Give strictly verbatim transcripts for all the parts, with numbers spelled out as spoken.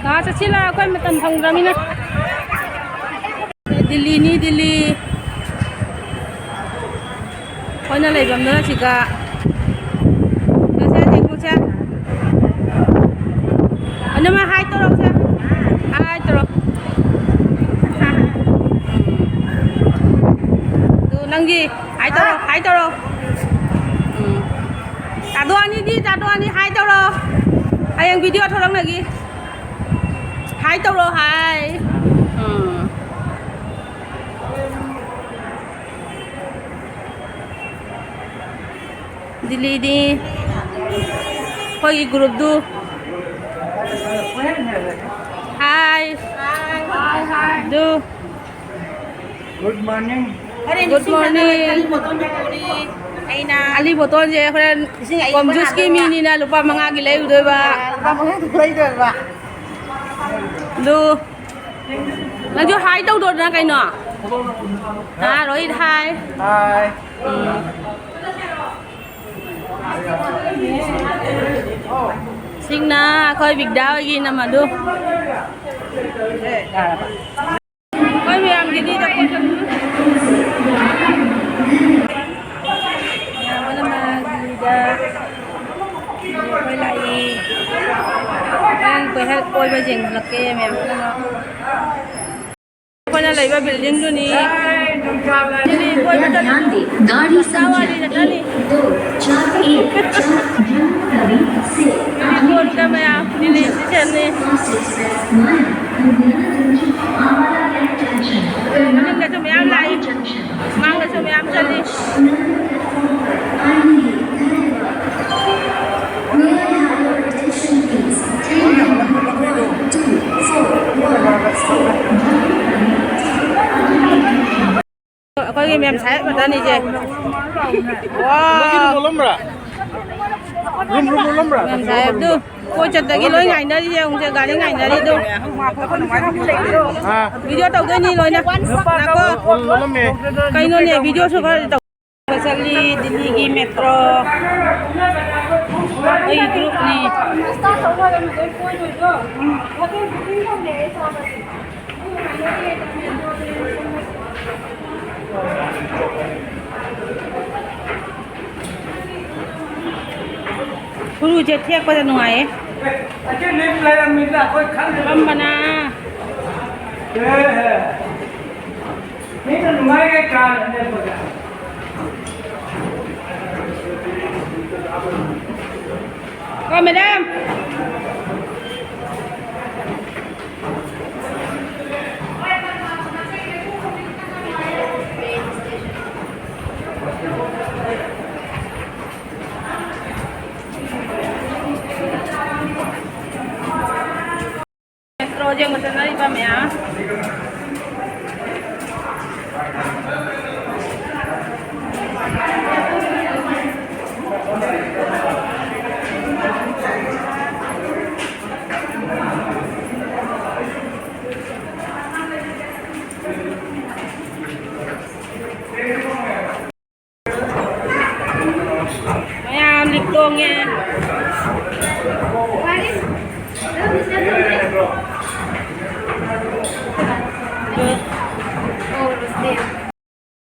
ꯉꯥ ꯆꯠꯁꯤꯂꯥ, ꯑꯩꯈꯣꯏ ꯃꯇꯝ ꯐꯪꯗ꯭ꯔꯃꯤꯅ꯫ ꯗꯤꯜꯂꯤꯅꯤ, ꯗꯤꯜꯂꯤ꯫ ꯑꯩꯈꯣꯏꯅ ꯂꯩꯐꯝꯗꯨꯅ ꯁꯤꯒ꯫ ꯆꯠꯁꯦ, ꯆꯦꯡꯀꯨꯁꯦ꯫ ꯑꯅꯃ ꯍꯥꯏ ꯇꯧꯔꯛꯁꯦ꯫ ꯍꯥꯏ ꯇꯧꯔꯣ꯫ ꯑꯗꯨ ꯅꯪꯒꯤ ꯍꯥꯏ ꯇꯧꯔꯣ, ꯍꯥꯏ ꯇꯧꯔꯣ꯫ ꯎꯝ꯫ ꯇꯥꯗꯣ ꯑꯅꯤꯗꯤ, ꯇꯥꯗꯣ ꯑꯅꯤ ꯍꯥꯏ ꯇꯧꯔꯣ꯫ ꯍꯌꯦꯡ ꯚꯤꯗꯤꯑꯣ ꯊꯣꯛꯂꯛꯅꯒꯤ꯫ ꯍꯥꯏ ꯇꯧꯔꯣ, ꯍꯥꯏ꯫ ꯎꯝ꯫ ꯗꯤꯜꯂꯤꯗꯤ ꯑꯩꯈꯣꯏꯒꯤ ꯒ꯭ꯔꯨꯞꯇꯨ꯫ ꯍꯥꯏ꯫ ꯑꯗꯨ꯫ Good morning꯫ ꯍꯣꯔꯦꯟ Good ꯏꯁꯤꯡ ꯊꯛꯅꯕ morning꯫ ꯊꯛꯅꯕ ꯕꯣꯇꯜ ꯂꯩꯔꯛꯑꯣ꯫ ꯑꯩꯅ ꯑꯂꯤ ꯕꯣꯇꯜꯁꯦ ꯍꯣꯔꯦꯟ ꯏꯁꯤꯡ ꯑꯌꯤꯡꯕ ꯀꯣꯝ ꯖꯨꯁꯀꯤ ꯍꯥꯟꯅ ꯃꯤꯅꯤꯅ ꯂꯨꯄꯥ ꯃꯉꯥꯒꯤ ꯂꯩꯔꯨꯗꯣꯏꯕ꯫ ꯂꯨꯄꯥ ꯃꯉꯥꯒꯤ ꯂꯩꯗꯣꯏꯕ꯫ ꯑꯗꯨ ꯅꯪꯁꯨ ꯍꯥꯏ ꯇꯧꯗꯣꯗꯅ ꯀꯩꯅꯣ? ꯍꯥ, ꯔꯣꯍꯤꯠ, ꯍꯥꯏ꯫ ꯍꯥꯏ꯫ ꯎꯝ꯫ ꯁꯤꯡꯅ ꯑꯩꯈꯣꯏ ꯕꯤꯒꯗꯥ ꯍꯣꯏꯒꯤ ꯏꯅꯝꯃꯗꯨ꯫ ꯑꯩꯈꯣꯏ ꯃꯌꯥꯝꯒꯤꯗꯤ ꯆꯥꯛ ꯃꯌꯥꯝ ꯑꯃ ꯃꯥꯒꯤꯗ ꯑꯩꯈꯣꯏ ꯂꯥꯛꯏ꯫ ꯍꯣꯔꯦꯟ ꯀꯣꯏꯍꯜ-, ꯀꯣꯏꯕ ꯌꯦꯡꯍꯜꯂꯛꯀꯦ ꯃꯌꯥꯝ ꯄꯨꯝꯅꯃꯛ꯫ ꯑꯩꯈꯣꯏꯅ ꯂꯩꯕ ꯕꯤꯜꯗꯤꯡꯗꯨꯅꯤ꯫ ꯁꯤꯗꯤ ꯀꯣꯏꯕ ꯆꯠꯂꯤꯗꯨ ꯒꯥꯔꯤ ꯁꯪꯈ꯭ꯌꯥ ꯆꯠꯂꯤ꯫ ꯑꯦꯛ ꯗꯣ ꯆꯥꯔ ꯑꯦꯛ ꯆꯥꯔ ꯖꯝꯃꯨ ꯇꯥꯋꯤ ꯁꯦ ꯁꯤꯗꯤ ꯀꯣꯏꯕꯗ ꯃꯌꯥꯝ ꯗꯤꯜꯂꯤ ꯁ꯭ꯇꯦꯁꯟꯅꯤ꯫ ꯃꯅꯤꯡꯗꯁꯨ ꯃꯌꯥꯝ ꯂꯥꯛꯏ꯫ ꯃꯥꯡꯗꯁꯨ ꯃꯌꯥꯝ ꯆꯠꯂꯤ꯫ ꯑꯩꯈꯣꯏꯒꯤ ꯃꯦꯝ ꯁꯥꯍꯦꯕ ꯃꯆꯥꯅꯤꯁꯦ꯫ ꯋꯥꯎ! ꯂꯣꯜꯂꯝꯕ꯭ꯔꯥ? Room, room ꯂꯣꯜꯂꯝꯕ꯭ꯔꯥ? ꯃꯦꯝ ꯁꯥꯍꯦꯕꯗꯨ ꯀꯣꯏ ꯆꯠꯇꯒꯤ ꯂꯣꯏ ꯉꯥꯏꯅꯔꯤꯁꯦ, ꯌꯦꯡꯉꯨꯁꯦ, ꯒꯥꯔꯤ ꯉꯥꯏꯅꯔꯤꯗꯣ꯫ ꯑꯥ꯫ ꯚꯤꯗꯤꯑꯣ ꯇꯧꯗꯣꯏꯅꯤ ꯂꯣꯏꯅ꯫ ꯉꯥꯏꯈꯣ꯫ ꯂꯣꯜꯂꯝꯃꯦ꯫ ꯀꯩꯅꯣꯅꯦ, ꯚꯤꯗꯤꯑꯣꯁꯨ ꯈꯔ ꯇꯧ-, ꯆꯠꯂꯤ, ꯗꯤꯜꯂꯤꯒꯤ ꯃꯦꯇ꯭ꯔꯣ꯫ ꯑꯩ ꯒ꯭ꯔꯨꯞꯅꯤ꯫ ꯎꯔꯨꯁꯦ ꯊꯦꯛꯄꯗ ꯅꯨꯡꯉꯥꯏꯌꯦ꯫ ꯑꯁꯤ ꯂꯤꯞ ꯂꯩꯔꯝꯃꯤꯗ ꯑꯩꯈꯣꯏ ꯈꯪꯗꯦ꯫ ꯀꯔꯝꯕꯅ? ꯑꯦ, ꯃꯤꯅ ꯅꯨꯡꯉꯥꯏꯔꯦ ꯀꯥꯟꯅ ꯂꯦꯞꯄꯗ꯫ ꯀꯣ, ꯃꯦꯗꯥꯝ꯫ ꯃꯦꯇ꯭ꯔꯣ ꯌꯦꯡꯕ ꯆꯠꯅꯔꯤꯕ ꯃꯌꯥꯝ꯫ ꯃꯌꯥꯝ ꯂꯤꯞ ꯇꯣꯡꯉꯦ꯫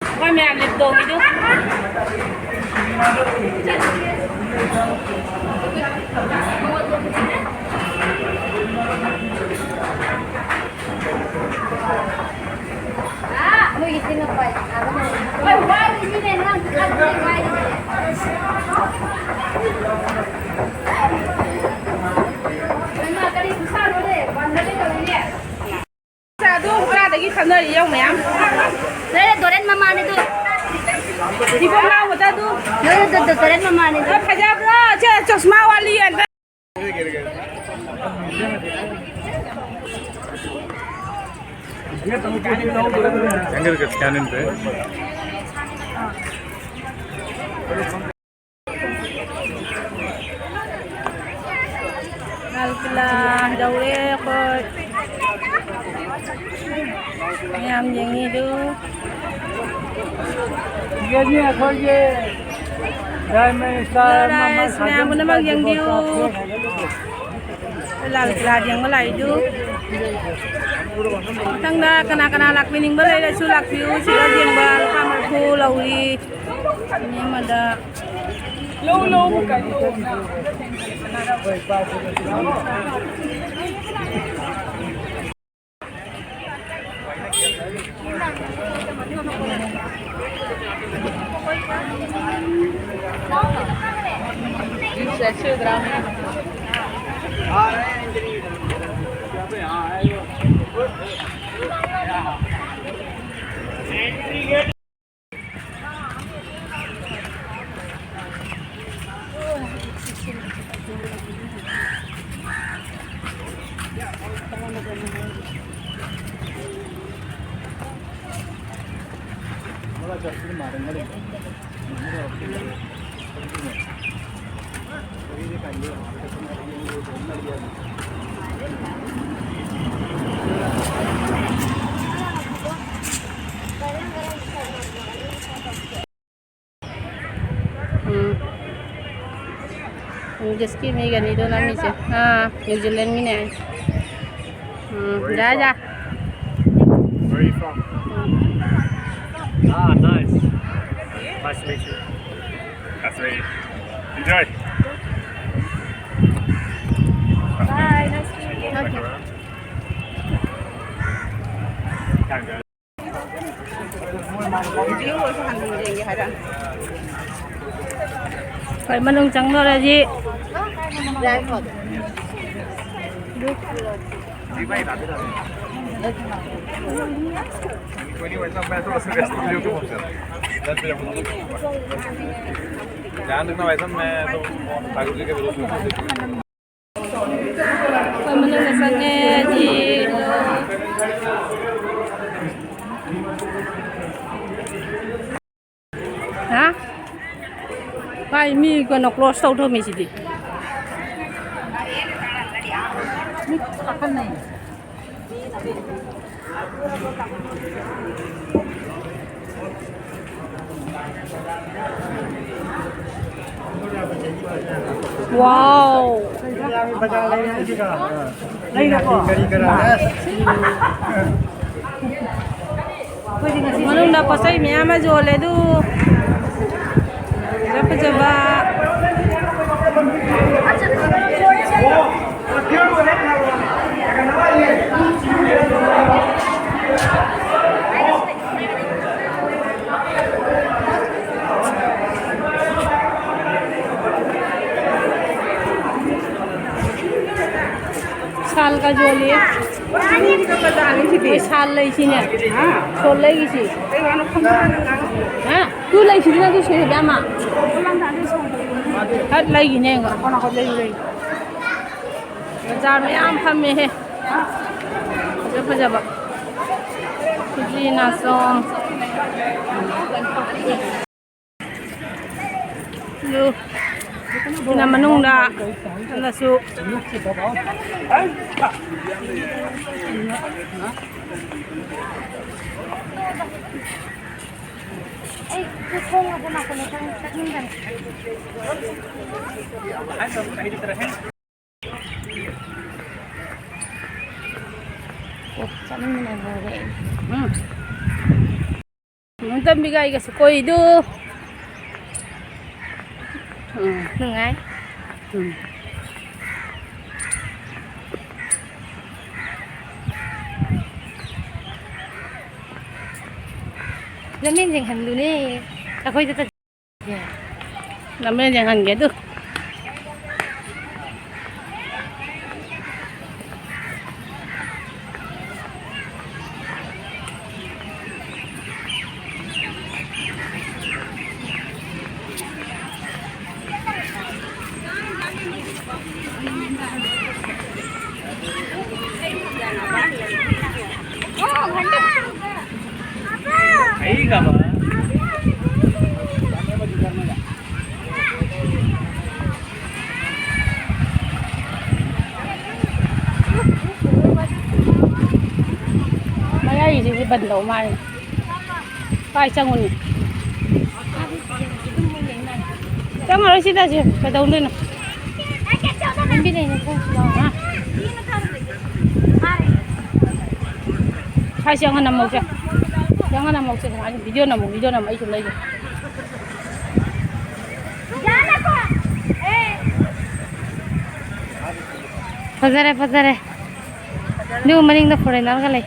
ꯑꯩꯈꯣꯏ ꯃꯌꯥꯝ ꯂꯤꯞ ꯇꯣꯡꯉꯤꯗꯨ꯫ ꯑꯗꯨ ꯀꯗꯥꯏꯗꯒꯤ ꯈꯪꯅꯔꯤ ꯌꯧ ꯃꯌꯥꯝ? ꯅꯣꯏꯅ ꯗꯣꯔꯦꯟ ꯃꯃꯥꯅꯤꯗꯨ꯫ ꯁꯤꯕꯣ ꯉꯥꯎꯕꯗ ꯑꯗꯨ꯫ ꯅꯣꯏꯅ ꯗꯣ-, ꯗꯣ-, ꯗꯣꯔꯦꯟ ꯃꯃꯥꯅꯤꯗꯨ꯫ ꯐꯖꯕ꯭ꯔꯣ? ꯁꯦ, ꯆꯁꯃꯥ ꯋꯥꯂꯤ ꯑꯝꯇ꯫ ꯂꯥꯜ ꯀꯤꯂꯥ ꯌꯧꯔꯦ ꯑꯩꯈꯣꯏ꯫ ꯃꯌꯥꯝ ꯌꯦꯡꯉꯤꯗꯨ꯫ ꯁꯤꯗꯅꯤ ꯑꯩꯈꯣꯏꯒꯤ Prime Minister ꯃꯌꯥꯝ ꯄꯨꯝꯅꯃꯛ ꯌꯦꯡꯕꯤꯌꯨ꯫ ꯂꯥꯜ ꯀꯤꯂꯥ ꯌꯦꯡꯕ ꯂꯥꯛꯏꯗꯨ꯫ ꯃꯊꯪꯗ ꯀꯅꯥ ꯀꯅꯥ ꯂꯥꯛꯄꯤꯅꯤꯡꯕ ꯂꯩꯔꯁꯨ ꯂꯥꯛꯄꯤꯌꯨ꯫ ꯁꯤꯗ ꯌꯦꯡꯕ ꯂꯨꯄꯥ ꯃꯔꯤꯐꯨ ꯂꯧꯏ꯫ ꯃꯤ ꯑꯃꯗ꯫ ꯂꯧ, ꯂꯧ, ꯀꯩꯅꯣ꯫ ꯎꯝ꯫ ꯏꯪꯂꯤꯁꯀꯤ ꯃꯤꯒꯅꯤꯗꯣ ꯅꯝꯃꯤꯁꯦ꯫ ꯑꯥ, ꯅ꯭ꯌꯨ ꯖꯤꯂꯦꯟꯒꯤꯅꯦ꯫ ꯎꯝ, where you ꯌꯥ, from? ꯌꯥ꯫ Where you from? Um. Ah, nice. Nice to meet you. That's me. Enjoy. Bye, nice to meet you. Okay. Time goes. ꯍꯣꯏ, ꯃꯅꯨꯡ ꯆꯪꯗꯣꯔꯦ ꯍꯧꯖꯤꯛ꯫ ꯑꯩꯈꯣꯏ ꯃꯅꯨꯡꯗ ꯆꯪꯉꯦ, ꯁꯤ꯫ ꯍꯥ? ꯀꯥꯏ ꯃꯤ ꯀꯩꯅꯣ close ꯇꯧ ꯊꯝꯃꯤꯁꯤꯗꯤ? ꯃꯤ ꯀꯥꯈꯠꯅꯩ꯫ ꯋꯥꯎ꯫ ꯂꯩꯔꯕꯣ? ꯀꯔꯤ ꯀꯔꯥ? ꯃꯅꯨꯡꯗ ꯄꯣꯠ ꯆꯩ ꯃꯌꯥꯝ ꯑꯃ ꯌꯣꯜꯂꯦ ꯑꯗꯨ꯫ ꯐꯖ ꯐꯖꯕ꯫ ꯁꯥꯜꯒ ꯌꯣꯜꯂꯤ꯫ ꯁꯤꯗꯤ ꯁꯥꯜ ꯂꯩꯁꯤꯅꯦ꯫ ꯍꯥ? ꯁꯣꯜ ꯂꯩꯒꯤꯁꯤ꯫ ꯀꯩ ꯋꯥꯅꯣ ꯈꯪꯗꯦ ꯅꯪ ꯉꯥꯡꯉꯤꯗꯣ꯫ ꯍꯥ? ꯇꯨ ꯂꯩꯁꯤꯗꯤ ꯅꯪ ꯇꯨ ꯁꯣꯏꯕ ꯑꯃ꯫ ꯁꯣꯝ ꯂꯥꯡꯗ ꯑꯗꯨ ꯁꯣꯝꯗ꯫ ꯍꯠ ꯂꯩꯒꯤꯅꯦ ꯌꯦꯡꯉꯣ꯫ ꯅꯥꯀꯣ ꯅꯥꯀꯣ ꯂꯩꯌꯨ ꯂꯩꯌꯨ꯫ ꯕꯖꯥꯔ ꯃꯌꯥꯝ ꯐꯝꯃꯦꯍꯦ꯫ ꯐꯖ ꯐꯖꯕ꯫ ꯈꯨꯖꯤ ꯅꯥꯆꯣꯝ꯫ ꯑꯗꯨ ꯁꯤꯅ ꯃꯅꯨꯡꯗ ꯆꯠꯂꯁꯨ꯫ ꯑꯩ ꯈꯣꯡ ꯑꯗꯨ ꯅꯥꯀꯣꯡꯗ ꯆꯪ-, ꯆꯠꯅꯤꯡꯗꯔꯦ꯫ ꯑꯣ, ꯆꯠꯅꯤꯡꯕꯅ ꯂꯣꯏꯔꯦ ꯑꯩ꯫ ꯎꯝ꯫ ꯅꯣꯡꯇꯝꯕꯤꯒ ꯑꯩꯒꯁꯨ ꯀꯣꯏꯗꯨ꯫ ꯎꯝ꯫ ꯅꯨꯡꯉꯥꯏ꯫ ꯎꯝ꯫ ꯂꯝꯖꯦꯟ ꯌꯦꯡꯍꯜꯂꯨꯅꯦ꯫ ꯑꯩꯈꯣꯏꯗ ꯆꯠ- ꯂꯝꯖꯦꯜ ꯌꯦꯡꯍꯟꯒꯦ ꯑꯗꯨ꯫ ꯃꯌꯥꯏꯒꯤꯁꯤꯗꯤ ꯕꯟ ꯇꯧ ꯃꯥꯜꯂꯦ꯫ ꯀꯥꯏ ꯆꯪꯉꯨꯅꯤ? ꯆꯪꯉꯔꯣꯏ ꯁꯤꯗ, ꯁꯤ ꯀꯩꯗꯧꯗꯣꯏꯅꯣ? ꯂꯝꯕꯤ ꯂꯩꯅ ꯆꯪꯁꯤ ꯂꯥꯎ꯫ ꯍꯥ? ꯁ꯭ꯋꯥꯏꯁꯦ ꯑꯉ ꯅꯝꯍꯧꯁꯦ꯫ ꯁꯤ ꯑꯉ ꯅꯝꯍꯧꯁꯦ꯫ ꯀꯃꯥꯏꯅ video ꯅꯝꯃꯣ, video ꯅꯝꯃꯣ, ꯑꯩ ꯁꯨꯝ ꯂꯩꯒꯦ꯫ ꯐꯖꯔꯦ, ꯐꯖꯔꯦ꯫ ꯑꯗꯨ ꯃꯅꯤꯡꯗ foreignerꯒ ꯂꯩ꯫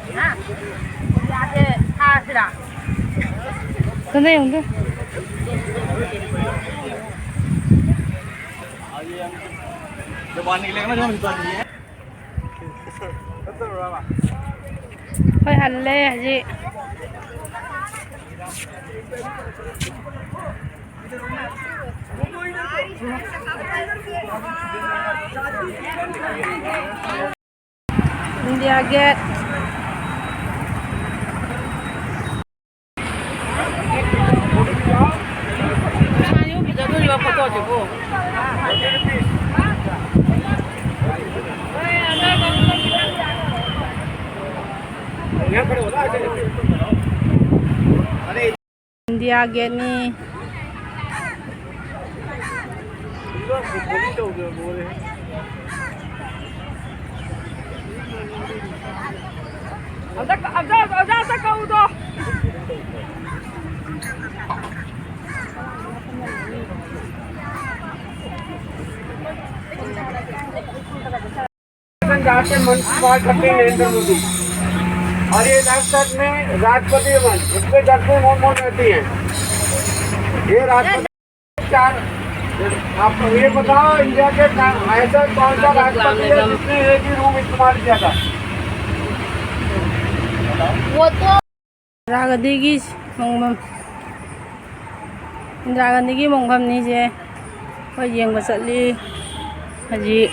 ꯌꯥꯗꯦ, ꯊꯥꯁꯤꯔꯥ? ꯁꯣꯝꯗ ꯌꯦꯡꯉꯨꯗꯨ꯫ ꯑꯩꯈꯣꯏ ꯍꯜꯂꯦ ꯍꯧꯖꯤꯛ꯫ India Gate꯫ India Gateꯅꯤ꯫ ꯑꯝꯇ, ꯑꯝꯇ, ꯑꯝꯇ, ꯑꯝꯇ ꯀꯧꯗꯣ꯫ जहाँ से मन की बात करते हैं नरेंद्र मोदी, और ये राजपथ में राष्ट्रपति भवन, उसमें दस में मोहन मोहन रहती हैं। ये राष्ट्रपति चार, आप ये बताओ, इंडिया के का-, ऐसा कौन सा राष्ट्रपति है जिसने एक ही रूम इस्तेमाल किया था? वो तो ꯏꯟꯗꯤꯔꯥ ꯒꯥꯟꯙꯤꯒꯤ ꯃꯣꯡꯐꯝ, ꯏꯟꯗꯤꯔꯥ ꯒꯥꯟꯙꯤꯒꯤ ꯃꯣꯡꯐꯝꯅꯤꯁꯦ꯫ ꯑꯩꯈꯣꯏ ꯌꯦꯡꯕ ꯆꯠꯂꯤ ꯍꯧꯖꯤꯛ꯫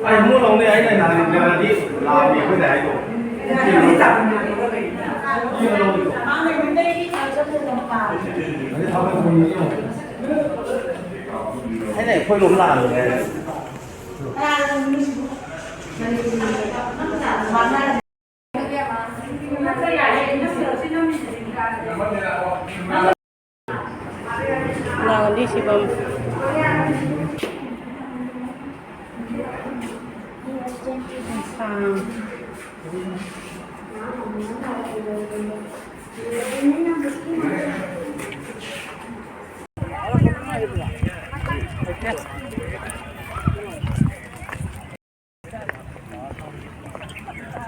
ꯑꯩ ꯑꯃꯨꯛ ꯂꯧꯅꯤ, ꯑꯩꯅ ꯅꯍꯥꯟ ꯏꯟꯗꯤꯌꯥꯗꯤ ꯂꯥꯛꯑꯝꯃꯤ ꯑꯩꯈꯣꯏꯗ ꯍꯥꯏꯗꯣ꯫ ꯑꯩꯅ ꯑꯩꯈꯣꯏ ꯂꯣꯝ ꯂꯥꯛꯑꯝꯃꯤ ꯍꯥꯏ꯫ ꯅꯥꯎꯗꯤ ꯁꯤꯕꯝ꯫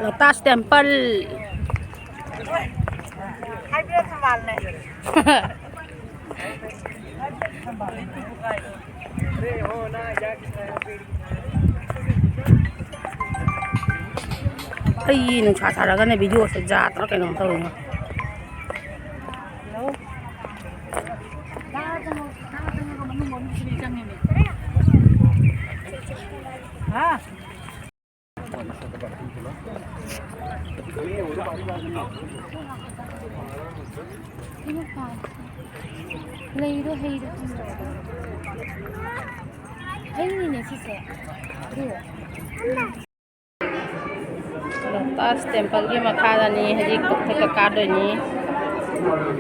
Lotus temple. ꯍꯥꯏꯕꯤꯔꯣ ꯊꯝꯕꯥꯜꯅꯦ꯫ ꯑꯩ ꯅꯨꯡꯁꯥ ꯁꯥꯔꯒꯅꯦ ꯚꯤꯗꯤꯑꯣꯁꯦ ꯖꯥꯠꯇ꯭ꯔꯥ ꯀꯩꯅꯣꯝ ꯇꯧꯔꯤꯉꯣ꯫ ꯍꯥ? ꯂꯩꯗꯣ ꯍꯩꯗꯣ ꯈꯪꯗ꯭ꯔꯣ? ꯍꯩꯅꯤꯅꯦ ꯁꯤꯁꯦ꯫ ꯑꯗꯨ ꯂꯣꯇꯥꯁ ꯇꯦꯝꯄꯜꯒꯤ ꯃꯈꯥꯗꯅꯤ ꯍꯧꯖꯤꯛ ꯃꯊꯛꯇ ꯀꯥꯗꯣꯏꯅꯤ꯫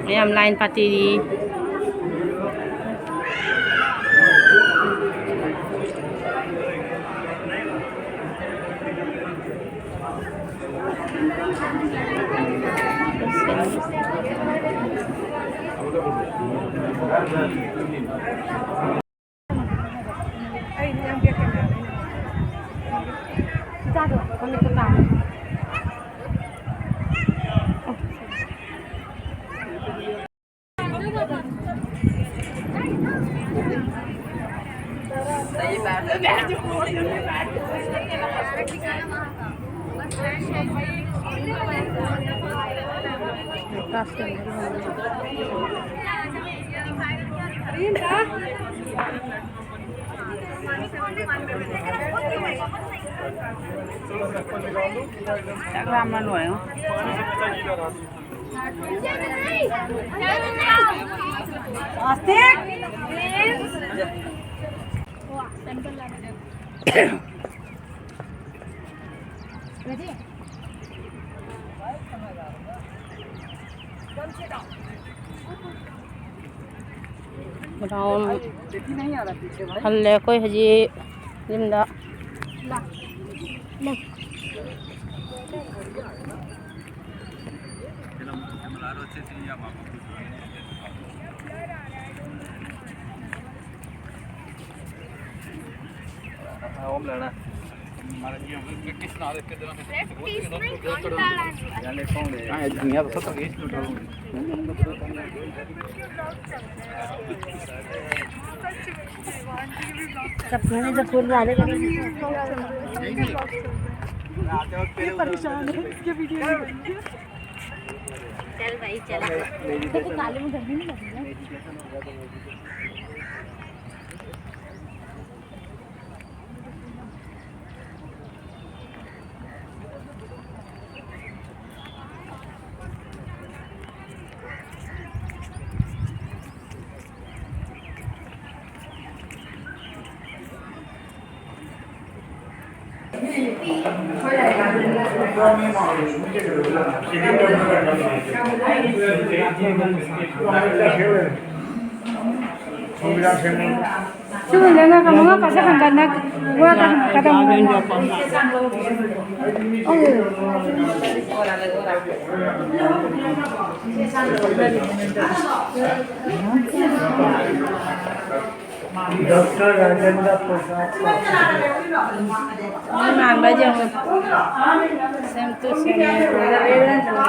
ꯃꯌꯥꯝ ꯂꯥꯏꯟ ꯄꯥꯇꯤꯔꯤ꯫ ꯆꯥꯛ ꯂꯥꯝꯕꯅ ꯂꯣꯏꯔꯦꯉꯣ꯫ Ground ꯍꯜꯂꯦ ꯑꯩꯈꯣꯏ ꯍꯧꯖꯤꯛ ꯌꯨꯝꯗ꯫ चल भाई, चल। ꯁꯤꯒꯨꯝꯕꯗꯅ ꯀꯃꯟꯒ ꯀꯁꯦ ꯍꯪꯒꯠꯅ ꯋꯥꯒ ꯍꯪꯉꯛꯀꯗꯕꯅꯤ꯫ डॉक्टर राजेंद्र प्रसाद। ꯃꯥꯟꯕ ꯌꯦꯡꯉꯨ꯫ Same to same꯫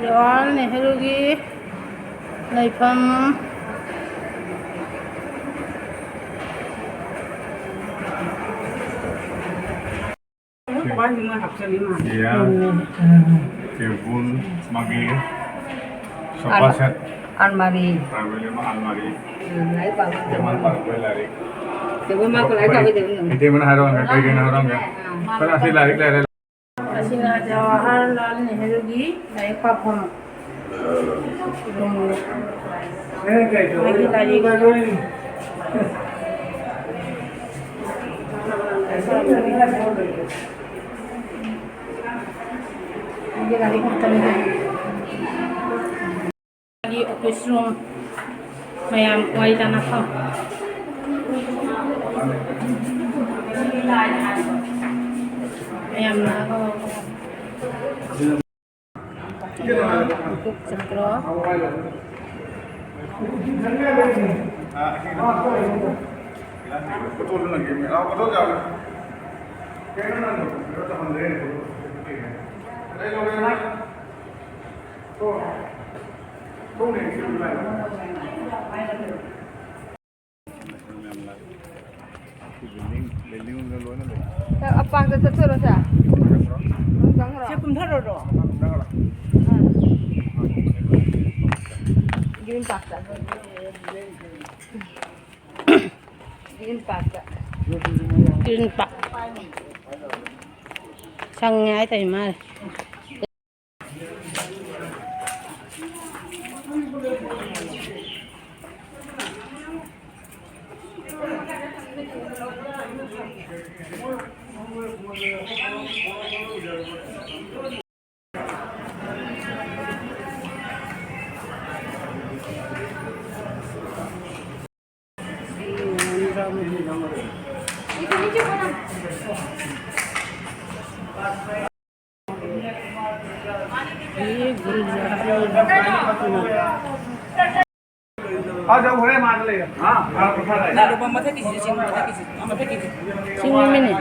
ꯖꯋꯥꯍꯔꯂꯥꯜ ꯅꯦꯍꯔꯨꯒꯤ ꯂꯩꯐꯝ꯫ ꯏꯌꯥ, ꯇꯦꯝꯄꯨꯜ, ꯃꯥꯒꯤ ꯁꯣꯐꯥ ꯁꯦꯠ, ꯑꯜꯃꯥꯔꯤ꯫ ꯑꯜꯃꯥꯔꯤ ꯑꯃ, ꯑꯜꯃꯥꯔꯤ꯫ ꯎꯝ, ꯂꯥꯏꯔꯤꯛ ꯄꯥꯕ ꯇꯦꯕꯜ ꯄꯥꯕ ꯂꯥꯏꯔꯤꯛ꯫ ꯇꯦꯕꯜ ꯃꯥ ꯂꯥꯏꯔꯤꯛ ꯄꯥꯕ ꯇꯦꯕꯜ꯫ ꯏꯇꯩꯃꯅ ꯍꯥꯏꯔꯛꯑꯣꯅꯦ, ꯀꯩ ꯀꯩꯅꯣ ꯍꯥꯏꯔꯛꯑꯣꯅꯦ꯫ ꯑꯥ꯫ ꯈꯔ ꯑꯁꯤ ꯂꯥꯏꯔꯤꯛ ꯂꯩꯔꯦ꯫ ꯑꯁꯤꯅ ꯖꯋꯥꯍꯔꯂꯥꯜ ꯅꯦꯍꯔꯨꯒꯤ ꯂꯥꯏꯔꯤꯛ ꯄꯥꯐꯝ꯫ ꯎꯝ꯫ ꯃꯥꯒꯤ ꯂꯥꯏꯔꯤꯛ꯫ ꯃꯥꯒꯤ ꯂꯥꯏꯔꯤꯛ ꯉꯥꯛꯇꯅꯤꯗ꯫ ꯃꯥꯒꯤ office room, ꯃꯌꯥꯝ ꯋꯥꯔꯤ ꯇꯥꯟꯅꯐꯝ꯫ ꯃꯌꯥꯝ ꯂꯥꯛꯑꯒ ꯆꯠꯈ꯭ꯔꯣ꯫ ꯑꯄꯥꯛꯇ ꯆꯠꯇꯣꯏꯔꯣ ꯁꯦ? ꯁꯦ ꯀꯨꯝꯊꯔꯣꯔꯣ? ꯑꯥ꯫ Green Parkꯇ꯫ Green Parkꯇ꯫ Green Park꯫ ꯁꯪꯉꯦ ꯍꯥꯏ ꯇꯧꯔꯤ ꯃꯥꯜꯂꯦ꯫ ये गुरुद्वारा। आ जाओ, घोड़े मार ले। हाँ, हाँ, उठा ले। ꯆꯤꯡ ꯃꯤꯅꯦ꯫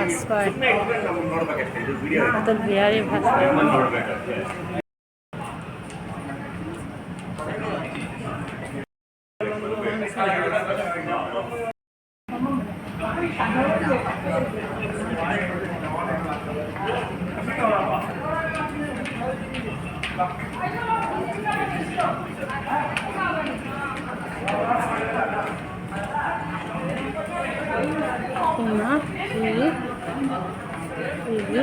ꯑꯁ, ꯍꯣꯏ꯫ ꯑꯇꯜ ꯕꯤꯍꯥꯔꯤ ꯚꯥꯁ꯫ ꯁꯤꯅ ꯁꯤ, ꯁꯤꯒꯤ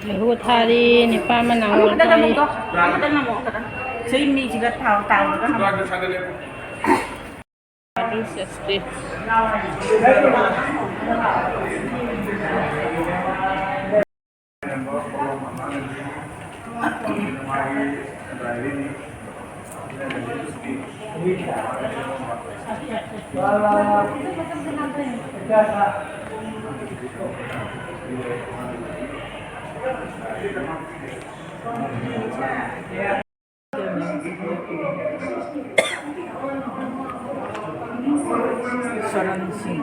ꯂꯩꯍꯨ ꯊꯥꯔꯤ, ꯅꯤꯄꯥ ꯑꯃꯅ ꯑꯃꯨꯛꯇ ꯅꯝꯃꯨꯀꯣ, ꯑꯃꯨꯛꯇ ꯅꯝꯃꯨ, ꯑꯃꯨꯛꯇ ꯅꯝꯃꯨ꯫ ꯁꯤ ꯃꯤꯁꯤꯒ ꯊꯥꯎ ꯇꯥꯎꯔꯒ ꯅꯝꯃꯨ꯫ ꯑꯗꯨ ꯁꯤꯛꯁꯇꯤ꯫ ꯁꯔꯟ ꯁꯤꯡ꯫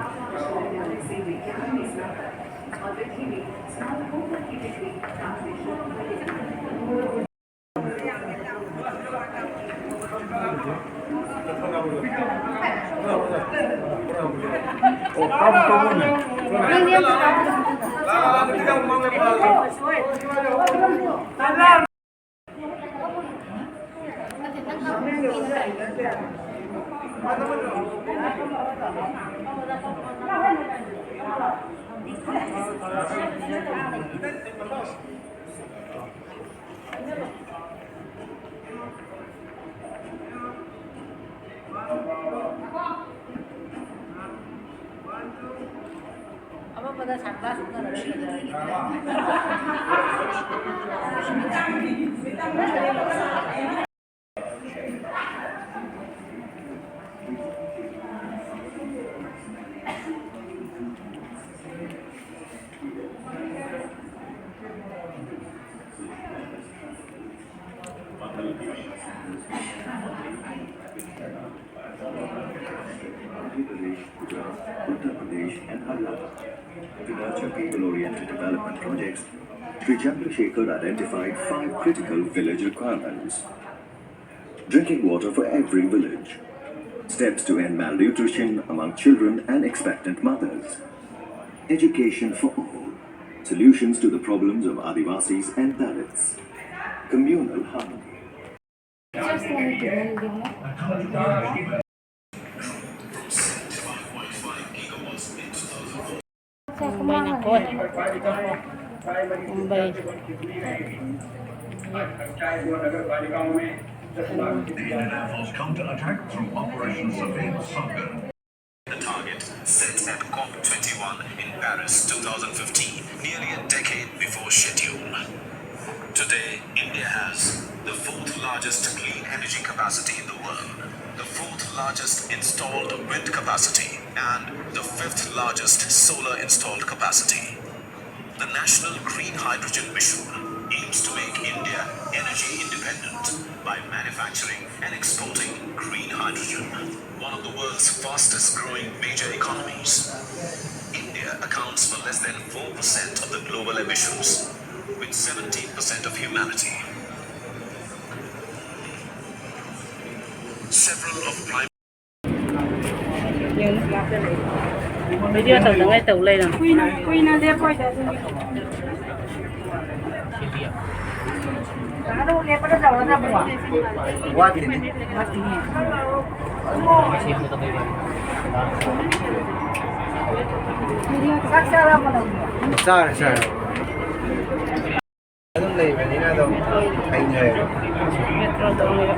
Uttar Pradesh and Haryana. To nurture people-oriented development projects, Shri Chandrasekhar identified five critical village requirements. Drinking water for every village. Steps to end malnutrition among children and expectant mothers. Education for all. Solutions to the problems of Adivasis and Dalits. Communal harmony. Mumbai na koi. Mumbai. Indian Air Force counterattack through Operation Safed Sagar. The target set at COP twenty-one in Paris two thousand fifteen, nearly a decade before schedule. Today, India has the fourth largest clean energy capacity in the world, the fourth largest installed wind capacity, and the fifth largest solar installed capacity. The National Green Hydrogen Mission aims to make India energy independent by manufacturing and exporting green hydrogen, one of the world's fastest growing major economies. India accounts for less than four percent of the global emissions, with seventeen percent of humanity. Several of Prime Video ꯇꯧꯗꯉꯥꯏ ꯇꯧ ꯂꯩꯔꯝ꯫ ꯀꯨꯏꯅ, ꯀꯨꯏꯅ ꯂꯦꯞꯄꯣꯏꯗ ꯑꯗꯨꯒꯤ꯫ ꯆꯥꯔꯦ, ꯆꯥꯔꯦ꯫ ꯑꯗꯨꯝ ꯂꯩꯕꯅꯤꯅ ꯑꯗꯨꯝ ꯍꯩꯅꯔꯦꯕ꯫ ꯃꯦꯇ꯭ꯔꯣ ꯇꯣꯡꯉꯤꯕ꯫